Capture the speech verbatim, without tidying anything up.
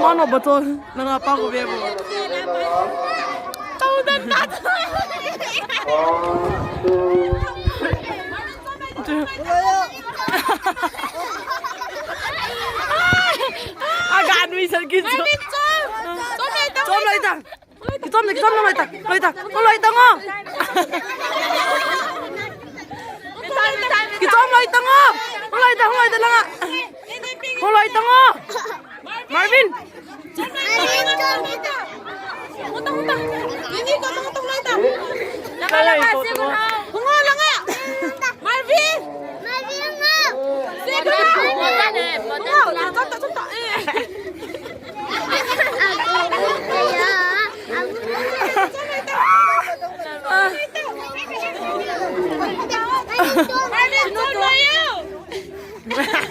Ano ba to? Nanga pa ko bebo. Tau dan ta. Aga anui sar ki. Chom lai ta. Kichom le, kichom le, lai ta, lai ta, lai ta ngo. Kichom lai ta ngo. Lai ta, lai ta langa. Lai ta ngo. Marvin. Marvin. Marvin.